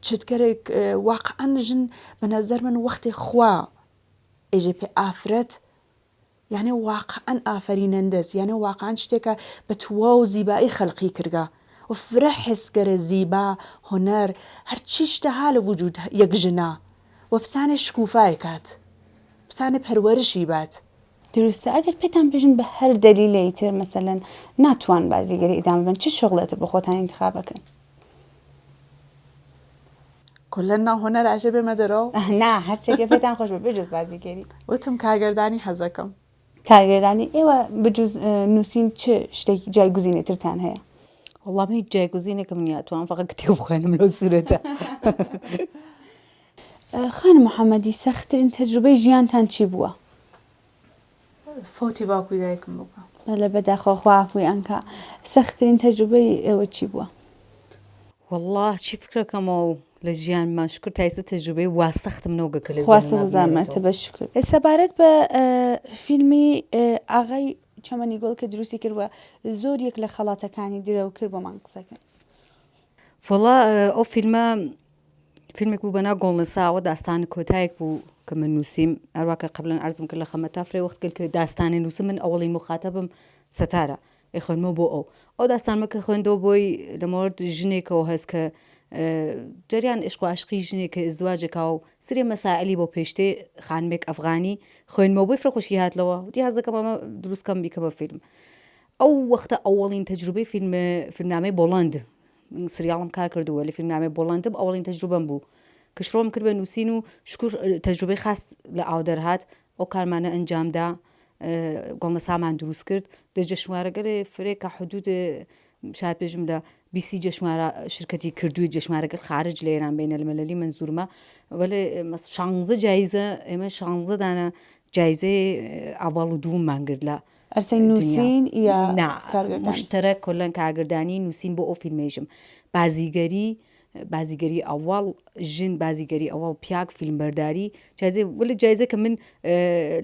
[SPEAKER 3] چتکەرێک واقعا ژن بە نەزەر من وەختێ خوا ئێژێ پێ ئافرەت یانێ واقعەن ئافەرینەندەس، یانێ واقعەن شتێکە بە تواو زیبایی خەلقی کردگە و فرە حس گەرێ زیبا، هونەر، هەرچی شتە ها لە وجود یەک ژنا و بتانێ شکوفای کات، بتانێ پەروەرشی بات.
[SPEAKER 1] دروستە ئەگەر پێتان بێژن بە هەر دەلیلێ تر مەسەلەن ناتوان بازیگەری ئیدامە بەن چ شوغڵێ تر بۆ خۆتان ئینتخاب ئەکەن؟
[SPEAKER 3] کولەن ناو هونەر ئەژێ بێمە دەرەوە؟
[SPEAKER 1] نا هەرچێکێ پێتان خۆش بێ بجوز بازیگەری.
[SPEAKER 3] وتم کارگەردانی حەزەکەم.
[SPEAKER 1] کارگەردانی ئێوە بجوز نووسین چ شتێکی جایگزینی ترتان هەیە؟
[SPEAKER 2] وەڵا من هیچ جایگزینێکم نییە ئەتوانم فەقەت کتێب بخوێنم لەو سورەتە.
[SPEAKER 1] خانم محەمەدی سەختترین تەجروبەی ژیانتان چی بووە؟
[SPEAKER 3] فەوتی باوک و دایکم بووە.
[SPEAKER 1] بەلێ بەداخەوە خوا عەفویان کا. سەختترین تەجروبەی ئێوە چی بووە؟
[SPEAKER 2] وەڵا چی فکرەکەمەوە و لە ژیانما شوکر تا ئیستا تەجروبەی وا سەختم نەوگە کە لە
[SPEAKER 1] خوا
[SPEAKER 2] زێنما
[SPEAKER 1] سەزامەتە
[SPEAKER 2] بمێنێتەوە.
[SPEAKER 1] بە شوکر. سەبارەت بە فیلمی ئاغای چەمەنی گوڵ کە دروستی کرد و زۆر یەک لە خەڵاتەکانی درەو کرد بۆمان قسە کەن.
[SPEAKER 2] وەڵا ئەو فیلمە فیلمێک بوو بەناو گۆڵنساوە داستان کۆتایەک بوو کە من نووسیم هەروا کە قبلەن عەرزم کرد لە خەمەتا فرێ وەخت گەل کە داستانێ نووسم من ئەوەڵین موخاتەبم ستارە ئەیخوێنمەوە بۆ ئەو ئەو داستانمە کە خوێندەوە بۆی لە مۆرد ژنێکەوە هەست کە جەریان عشق و عاشقی ژنێک کە ئزدواجەکا و سرێ مەسائلی بۆ پێشتێ خانمێک ئەفغانی خوێندمەوە بۆی فرە خۆشی هات لەوە وتی حەز دەکەم ئەمە دروست کەم بیکەمە فیلم ئەو وەختە ئەوەڵین تەجروبەی فیلم فیلمنامەی بۆڵەند من سریاڵم کار کردووە لە فیلمنامەی بۆڵەندم ئەوەڵین تەجروبەم بوو. کە شڕۆم کرد بە نووسین و شکور تەجروبەی خاس لە ئاو دەرهات ئەو کارمانە ئەنجام دا گۆڵنەسامان دروست کرد دە جەشنوارەگەێ فرەێ کە حدود شاید بێژم لە بیسی جەشنوارە شرکەتی کردووی جەشنوارەگەل خارج لە ئێران بینەالمللی مەنزورمە وەلێ شانزە جایزە ئێمە شانزە دانە جایزەی ئەوەڵ و دووممان گرت لە
[SPEAKER 1] ئەرسەی نووسین یا
[SPEAKER 2] نا مشتەرەک کلەن کارگردانی نووسین بۆ ئەو فیلمەیشم بازیگەری بازیگەری ئەوەڵ ژن بازیگەری ئەوەڵ پیاگ فیلمبەرداری جایزەی وەلی جایزە کە من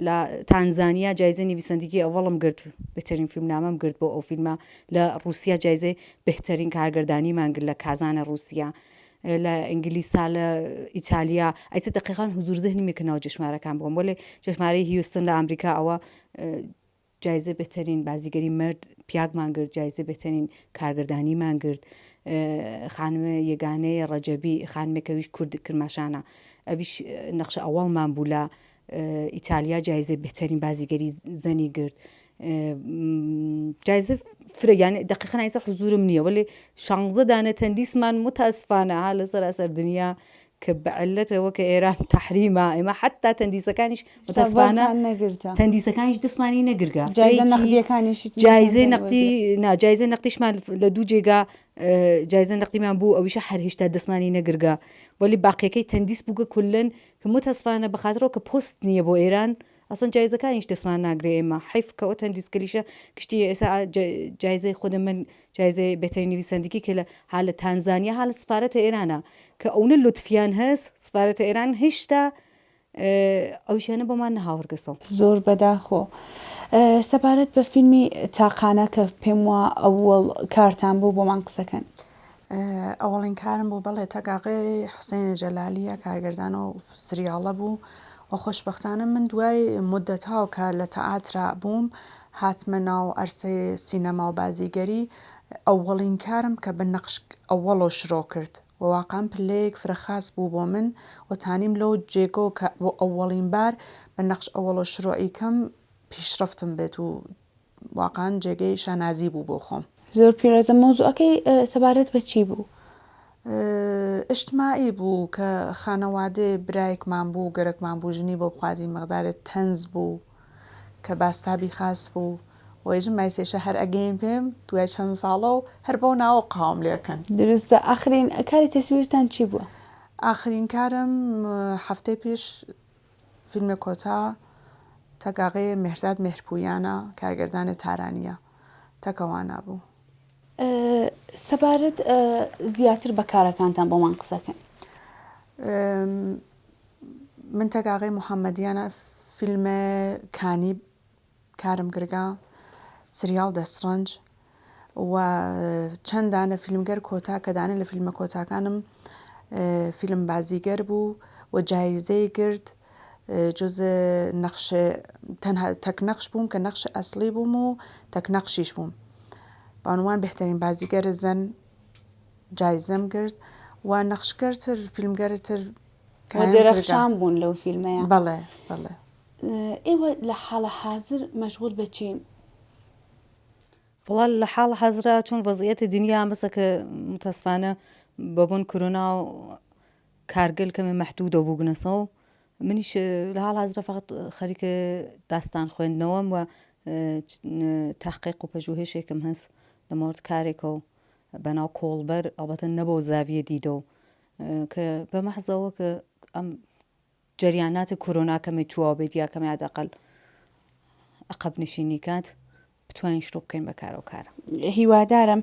[SPEAKER 2] لە تانزانیا جایزەی نویسەندگی ئەوەڵم گرت بهترین فیلمنامەم گرت بۆ ئەو فیلمە لە ڕوسیا جایزەی بهترین کارگردانیمان گرت لە کازانە ڕوسیا لە ئینگلیسا لە ئیتالیا ئەیسە دقیقان حزور ذهنی کە ناو جەشمارەکان بووم وەلێ جەشمارەی هیوستن لە ئەمریکا ئەوە جایزەی بهترین بازیگەری مەرد پیاگمان گرت، جایزەی بهترین کارگردانیمان گرت، خانم یەگانەی ڕەجەبی خانمێک ئەویش کورد کرماشانە ئەویش نەخشە ئەوەڵمان بوو لە ئیتالیا جایزەی بهترین بازیگەری زەنی گرت جایزە فرە یانێ دقیقا ئیسە حزورم نییە وەلێ شانزە دانە تەندیسمان متاسفانە ها لە سەراسەر دنیا کە بە عیللەت ئەوە کە ئێران تەحریمە ئێمە حەتتا تەندیسەکانیش متاسفانە تەندیسەکانیش دەستمانی نەگرگە
[SPEAKER 1] جایزە نەقدیەکانیش
[SPEAKER 2] جایزەی نەقدی نا جایزەی نەقدیشمان لە دوو جێگا جایزە نەقدیمان بوو ئەویشە هەر هێشتا دەستمانی نەگرگە وەلی باقیەکەی تەندیس بووگە کولەن کە متاسفانە بەخاترەوە کە پۆست نییە بۆ ئێران ئەسڵەن جایزەکانیش دەستمان ناگرێ ئێمە حەیف کە ئەو تەندیسکەلیشە گشتی ئێسا جایزەی خودە من جایزەی بهترین نویسەندگی کە لە ها لە تانزانیا ها لە سفارەتە ئێرانە کە ئەونە لوتفیان هەس سفارەتە ئێران هێشتا ئەویشیانە بۆمان نەهاوردگەسەو.
[SPEAKER 1] زۆر بەداخۆ. سەبارەت بە فیلمی تاقانە کە پێم وا ئەوەڵ کارتان بوو بۆمان قسەکەن.
[SPEAKER 3] ئەوەڵین کارم بوو بەڵێ تەک ئاغای حوسێن جەلالیە کارگەردان و سریاڵە بوو و خۆشبەختانە من دوای مدەتاو کە لە تەئاترا بووم هاتمە ناو عەرسەی سینەما و بازیگەری ئەوەڵین کارم کە بە نەقش ئەوەڵۆ شرۆ کرد و واقعەن پلەیەک فرە خاس بوو بۆ من و تانیم لەو جێگۆ کە بۆ ئەوەڵین بار بە نەقش ئەوەڵۆ شرۆعی کەم پیشڕەفتم بێت و واقعەن جێگەی شانازی بوو بۆ خۆم.
[SPEAKER 1] زۆر پیرۆزە مەوزوعەکەی سەبارەت بە چی بوو؟
[SPEAKER 3] ئیجتماعی بوو کە خانەوادەی برایکمان بوو گەرەکمان بوو ژنی بۆ بخوازین مقدارێ تەنز بوو کە بازتابی خاس بوو و ئێژم مایسێشە هەر ئەگەین پێم دوای چەند ساڵە و هەر بەو ناوە قاوم لێ کەن.
[SPEAKER 1] دروستە ئاخرین کاری تەسویرتان چی بووە؟
[SPEAKER 3] ئاخرین کارم هەفتەی پێش فیلمی کۆتا تەکاغێ مێهرداد مێهرپوویانە کارگەردانێ تارانییە تەکەوانا بوو.
[SPEAKER 1] سەبارەت زیاتر بە کارەکانتان بۆمان قسە کەن.
[SPEAKER 3] من تەکاغێ محەممەدیانە فیلمێ کانی کارم گرگا سریاڵ دەستڕەنج و چەند دانە فیلمگەر کۆتا کە دانە لە فیلمە کۆتاکانم فیلم بازیگەر بوو و جایزەی گرت جز نەخش تەنها تەک نەخش بووم کە نەخش ئەسڵی بووم و تەک نەخشیش بووم بانوان بهترین بازیگەر زەن جایزەم گرت و نەخشگەرتر فیلمگەرتر
[SPEAKER 1] دەرەخشان بوون لەو فیلمەیە
[SPEAKER 3] بەڵێ بەڵێ
[SPEAKER 1] ئێوە لە حاڵە حازر مەشغول بە چین؟
[SPEAKER 2] وەڵا لە حاڵ حازرا چۆن وەزعیەتی دنیا مەسە کە متاسفانە بە بۆن کۆرۆنا و کارگەل کەمێ مەحدودەو بووگنەسەو منیش لە حاڵ حازرا فقط خەریک داستان خوێندنەوەم و تحقیق و پەژوهشێکم هەس لە مۆرد کارێکەو بەناو کۆڵبەر ئەڵبەتە نە بەو زاویە دیدەو کە بە مەحزەوە کە ئەم جەریانات کۆرۆنا کەمێ تواو بێت یا کەمێ حداقل عەقەب نشینی کات بتوانین شروع بکەین بە کار ئەو کارە.
[SPEAKER 1] هیوادارم.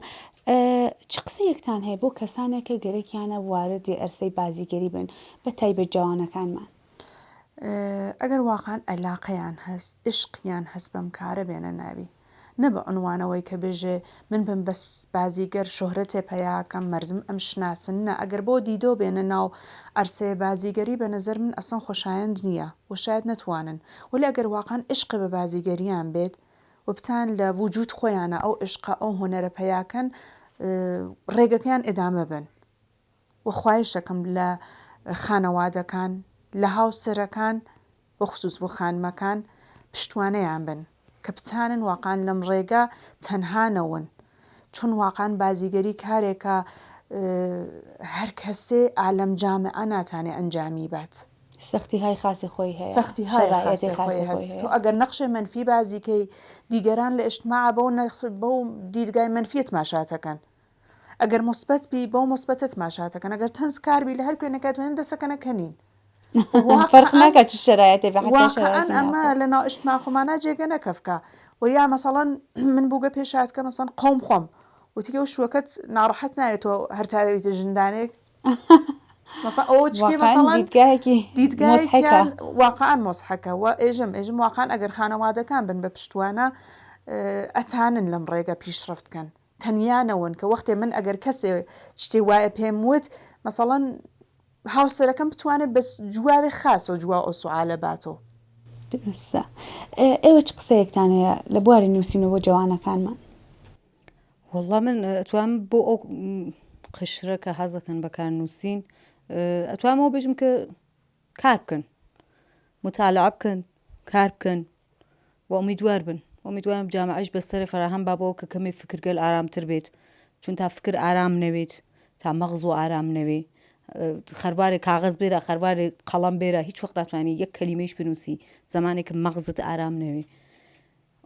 [SPEAKER 1] چ قسەیەکتان هەیە بۆ کەسانێک کە گەرەکیانە واردی ئەرسەی بازیگەری بن بە تایبەت جەوانەکانمان؟
[SPEAKER 3] ئەگەر واقعەن ئەلاقەیان هەس ئیشقیان هەس بەم کارە بێنە ناوی. نە بە عنوانەوەی کە بێژێ من بم بە بازیگەر شۆهرەتێ پەیا کەم مەردم ئەمشناسن نە ئەگەر بۆ دیدۆ بێنە ناو عەرسەێ بازیگەری بە نەزەر من ئەسڵەن خۆشایەند نیە و شایەد نەتوانن وەلی ئەگەر واقعەن ئشقێ بە بازیگەریان بێت و بتان لە وجود خۆیانا ئەو ئشقە ئەو هۆنەرە پەیا کەن ڕێگەکەیان ئێدامە بەن و خوایشەکەم لە خانەوادەکان لە هاوسەرەکان بەخسوس بۆ خانمەکان پشتوانەیان بن کە بتانن واقعەن لەم ڕێگە تەنها نەون چون واقعەن بازیگەری کارێکە. هەر کەسێ ئالەم جامعە ناتانێ ئەنجامی بات.
[SPEAKER 1] سەختی های خاسی خۆی هەیە.
[SPEAKER 3] سەختی های خاسی خۆی هەس. تۆ ئەگەر نەقشێ مەنفی بازی کەی دیگەران لە ئیجتماع بەو بەو دیدگای مەنفیە تماشاتەکەن. ئەگەر موسبەت بی بەو موسبەتە تماشاتەکەن. ئەگەر تەنز کار بی لە هەر کوێ نەکات وێنە دەسەکەنە کەنین.
[SPEAKER 1] فەرق ناکات چ شەرایەتێ بێ حەتا
[SPEAKER 3] واقعا
[SPEAKER 1] شەرایەتی
[SPEAKER 3] ئەمە
[SPEAKER 1] ناخۆ.
[SPEAKER 3] لە ناو ئیجتماع خۆمانا جێگە نەکەفکە و یا مەسەڵەن من بووگە پێش هاتکە مەسەڵەن قەوم خۆم وتی ئەو شوەکەت ناڕەحەت نایە تۆ هەر تاوێیتە ژندانێک مەسەڵەن ئەوە چکێ
[SPEAKER 1] واقعا
[SPEAKER 3] مەسەڵەن
[SPEAKER 1] دیدگایەکی مزحەکە.
[SPEAKER 3] دیدگایەکیان واقعا مزحەکە و ئێژم ئێژم واقعا ئەگەر خانەوادەکان بن بە پشتوانە ئەتانن لەم ڕێگە پیشڕەفت کەن تەنیا نەون کە وەختێ من ئەگەر کەسێ شتێ وایە پێم وت مەسەڵەن هاوسەرەکەم بتوانێ بە جواوێ خاسەوە جواو ئەو سوعالە باتۆ.
[SPEAKER 1] دروستە. ئێوە چ قسەیەکتان هەیە لە بواری نووسینەوە بۆ جەوانەکانمان؟
[SPEAKER 2] وەڵا من ئەتوام بۆ ئەو قشرە کە حەزەکەن بە کار نووسین ئەتوام ئەوە بێژم کە کار بکەن متالعە بکەن کار بکەن و ئومیدوار بن ئومیدوارم جامعەش بەستەرێ فەراهەم با بۆ کە کەمێ فکرگەل ئارامتر بێت چون تا فکر ئارام نەوێت تا مەغز و ئارام نەوێ خەروارێ کاغەز بێرە خەروارێ قەڵەم بێرە هیچ وەخت ناتوانانی یەک کەلیمەیش بنووسی زمانێک مەغزت ئارام نەوێ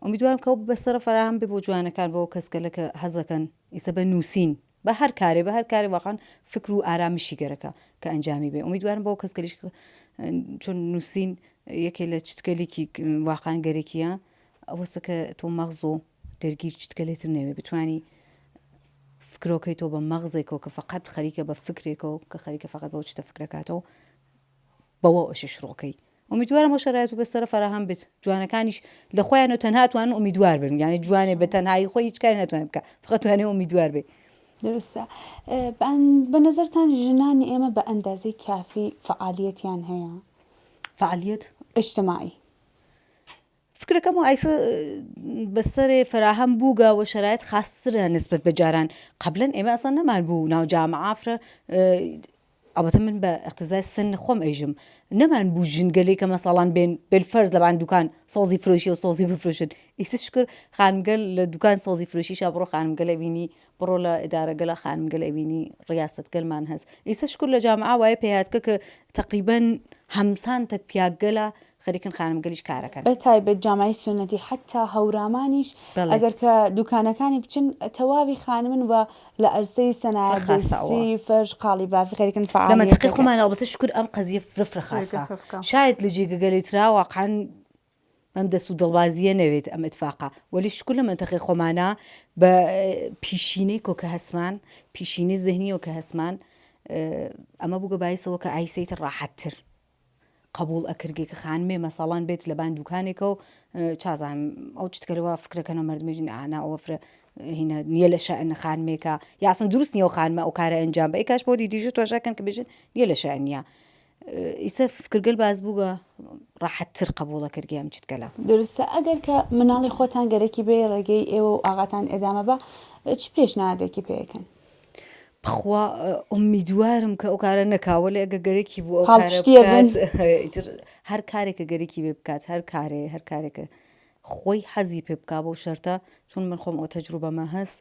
[SPEAKER 2] ئومیدوارم کە ئەو بەستەرە فەراهەم بێ بۆ جوانەکان بۆ کەسگەلە کە حەزەکەن ئیسە بە نووسین بە هەر کارێ بە هەر کارێ واقعا فکر و ئارامشی گەرەکە کە ئەنجامی بێ ئومیدوارم بۆ کەسگەلیش چون نووسین یەکێ لە چتکەلێکی واقعا گەرەکیە ئەوەسە کە تۆ مەغز و دەرگیر چتکەلێتر نەوێ بتانی فکرۆکەی تۆ بە مەغزێکەوە کە فقط خەریکە بە فکرێکەوە کە خەریکە فقط بەو چتە فکرەکاتەوە بەوە ئەشێ شڕۆکەی ئومیدوارم ئەو شەرایت و بەستەرە فەراهەم بێت جوانەکانیش لە خۆیانەوە تەنها توانن ئومیدوار بن یانی جوانێ بە تەنهایی خۆی هیچ کاری ناتوانێت بکا فقط توانێ ئومیدوار بێ.
[SPEAKER 1] دروستە. بە نەزەرتان ژنانی ئێمە بە ئەندازەی کافی فەعالیەتیان هەیە؟
[SPEAKER 2] فەعالیەت؟
[SPEAKER 1] ئیجتماعی.
[SPEAKER 2] فکرەکەم و ئایسە بەسەرێ فەراهەم بووگە و شەرایت خاسترە نسبەت بە جاران قەبلەن ئێمە ئەسڵەن نەمان بوو ناو جامعە فرە ئەڵبەتە من بە ئیقتزای سن خۆم ئەیژم نەمان بوو ژنگەلێ کە مەسەڵەن بێن بێلفەرز لەبان دوکان سەوزی فرۆشی و سەوزی بفرۆشن ئیسە شکر خانمگەل لە دوکان سەوزی فرۆشیشا بڕۆ خانمگەل ئەبینی بڕۆ لە ئیدارەگەلە خانمگەل ئەبینی ڕیاسەتگەلمان هەس ئیسە شکر لە جامعە وایە پێهاتکە کە تەقریبەن هەمسان تەک پیاگەلە خەریکن خانمگەلیش کارەکەن.
[SPEAKER 1] بە تایبەت جامعەی سوننەتی حەتتا هەورامانیش
[SPEAKER 2] بەڵێ.
[SPEAKER 1] ئەگەر کە دوکانەکانی بچن تەواوی خانمن و لە عەرسەی سەنایع
[SPEAKER 2] فرە خاسە ئەوە.
[SPEAKER 1] دەستی فەرش قاڵی بافی خەریکن
[SPEAKER 2] لە
[SPEAKER 1] فەعالیەت
[SPEAKER 2] مەنتەقەی
[SPEAKER 1] دەکەن.
[SPEAKER 2] خۆمان ئەڵبەتە شوکر ئەم قەزیە فرە فرە
[SPEAKER 3] جێگە
[SPEAKER 2] خاسە
[SPEAKER 3] پێ بکە.
[SPEAKER 2] شایەد لە جێگەگەلێ ترا واقعەن ئەم دەس و دڵبازیە نەوێت ئەم ئتفاقە وەلی شوکر لە مەنتەقەی خۆمانا بە پیشینەی کۆ کە هەسمان پیشینەی زهنیەوە کە هەسمان ئەمە بووگە بایسەوە کە ئایسەیتر ڕاحەتتر قەبوڵ ئەکردگێ کە خانمێ مەسەڵەن بێت لە بان دوکانێکەو چازانم ئەو چتکەرەوە فکرەکەنەوە مردمێژن ئانا ئەوە فرە هینە نییە لە شەئن خانمێکە یاسن دروست نییە و خانمە ئەو کارە ئەنجام بە ئەی کاش بۆ دیدیژە تۆشەکەن کە بێژن نییە لە شەئن نییە ئیسە فکرگەل باز بووگە ڕاحەتتر قەبوڵە کردگێ ئەم چتکەلە.
[SPEAKER 1] دروستە ئەگەر کە مناڵی خۆتان گەرەکی بێ ڕێگەی ئێوە و ئاغاتان ئێدامە بە چ پێشنهادێکی پێ ئەکەن؟
[SPEAKER 2] بخوا ئومیدوارم کە ئەو کارە نەکا وەلێ ئەگە گەرەکی بوو ئەو کارە
[SPEAKER 1] پاڵپشتیە بن.
[SPEAKER 2] بکات ئیتر هەر کارێکە گەرەکی بێ بکات هەر کارێ هەر کارێکە خۆی حەزی پێ بکا بەو شەرتە چون من خۆم ئەو تەجروبەمە هەس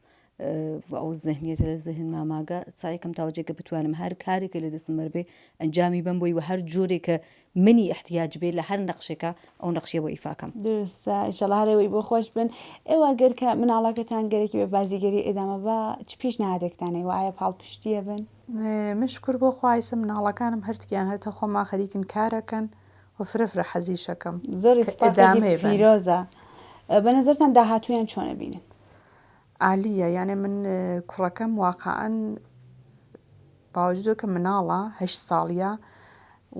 [SPEAKER 2] و ئەو زهنیەتە لە زهنما ماگە سعیکەم تاوجێ کە بتوانم هەر کارێکە لە دەستم وەربێ ئەنجامی بەم بۆی و هەر جۆرێکە منی ئیحتیاج بێ لە هەر نەقشێکا ئەو نەقشیە بۆ ئیفا کەم.
[SPEAKER 1] دروستە ئیشەڵا هەر ئێوەی بۆ خۆش بن. ئێوە گەر کە مناڵەکەتان گەرەکی بە بازیگەری ئێدامە با چ پیشنهادێکتان هەیە وە ئایا پاڵپشتیە بن؟
[SPEAKER 3] من شوکر بۆ خوا ئیسە مناڵەکانم هەرتکیان هەر تە خۆما خەریکن کارەکەن و فرە فرە حەزیشەکەم
[SPEAKER 1] زۆر
[SPEAKER 3] کە
[SPEAKER 1] ئیتفاقێکی
[SPEAKER 3] ئێدامەێ بەن.
[SPEAKER 1] پیرۆزە. بە نەزەرتان داهاتوویان چۆن ئەبینن؟
[SPEAKER 3] عالیە یانێ من کوڕەکەم واقعەن باوجودۆ کە مناڵە هەشت ساڵیە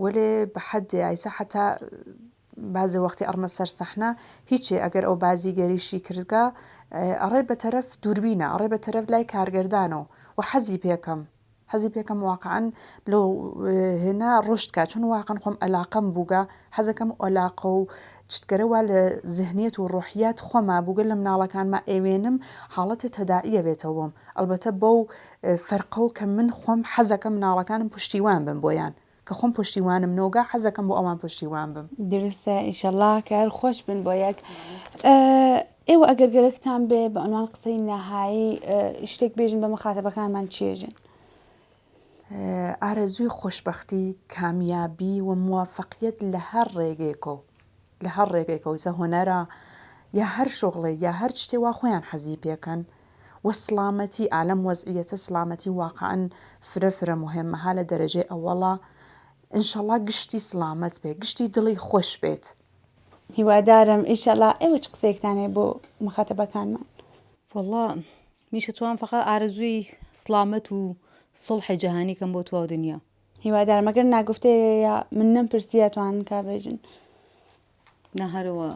[SPEAKER 3] وەلێ بە حەدێ ئایسە حەتا بازێ وەختی ئەڕمە سەر سەحنە هیچێ ئەگەر ئەو بازیگەریشی کردگە ئەڕێ بە تەرەف دووربینە ئەڕێ بە تەرەف لای کارگەردانەوە و حەزی پێکەم حەزی پێکەم واقعەن لۆ هێنا ڕشت کا چون واقعەن خۆم ئەلاقەم بووگە حەزەکەم ئەلاقە و چتکەرە وا لە زهنیەت و ڕۆحیات خۆما بووگە لە مناڵەکانما ئەیوێنم حاڵەتێ تەداعیە بێتەوە بۆم ئەڵبەتە بەو فەرقەو کە من خۆم حەزەکەم مناڵەکانم پشتیوان بن بۆیان کە خۆم پشتیوانم نۆگا حەزەکەم بۆ ئەوان پشتیوان بم.
[SPEAKER 1] دروستە ئیشەڵا کە هەر خۆش بن بۆ یەک. ئێوە ئەگەر گەرەکتان بێ بە عنوان قسەی نەهایی شتێک بێژن بە مخاتەبەکانمان چێژن؟
[SPEAKER 3] ئارەزووی خۆشبەختی، کامیابی و موافەقیەت لە هەر ڕێگەیەکەو لە هەر ڕێگەیەکەوە ئیسا هونەرە یا هەر شوغڵێ یا هەر شتێ وا خۆیان حەزی پێکەن و سڵامەتی ئا لەم وەزعیەتە سڵامەتی واقعەن فرە فرە موهێمە ها لە دەرەجەی ئەوەڵا ئینشەڵا گشتی سڵامەت بێ گشتی دڵی خۆش بێت.
[SPEAKER 1] هیوادارم ئیشەڵا ئێوە چ قسەیەکتان هەیە بۆ مخاتەبەکانمان؟
[SPEAKER 2] وەڵا منیش ئەتوانم فەقەت ئارەزووی سڵامەت و سوڵحی جەهانی کەم بۆ تواو دنیا.
[SPEAKER 1] هیوادارم ئەگەر ناگوفتەیە یا من نەم پرسیە توانن کا بێژن.
[SPEAKER 2] نا هەرەوە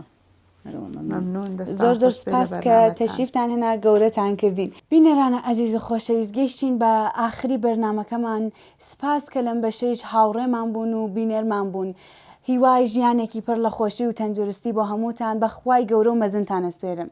[SPEAKER 2] هەرەوە مەمنون.
[SPEAKER 3] مەمنون دەستان
[SPEAKER 1] زۆر زۆر
[SPEAKER 3] خۆش بێ لە
[SPEAKER 1] سپاس کە
[SPEAKER 3] بەرنامەتان.
[SPEAKER 1] تەشریفتان هێنا گەورەتان کردین. بینەرانە ئەزیز و خۆشەویست گەیشتین بە ئاخری بەرنامەکەمان سپاس کە لەم بەشەیش هاوڕێمان بوون و بینەرمان بوون هیوای ژیانێکی پڕ لە خۆشی و تەندروستی بۆ هەمووتان بە خوای گەورە و مەزنتان ئەسپێرم.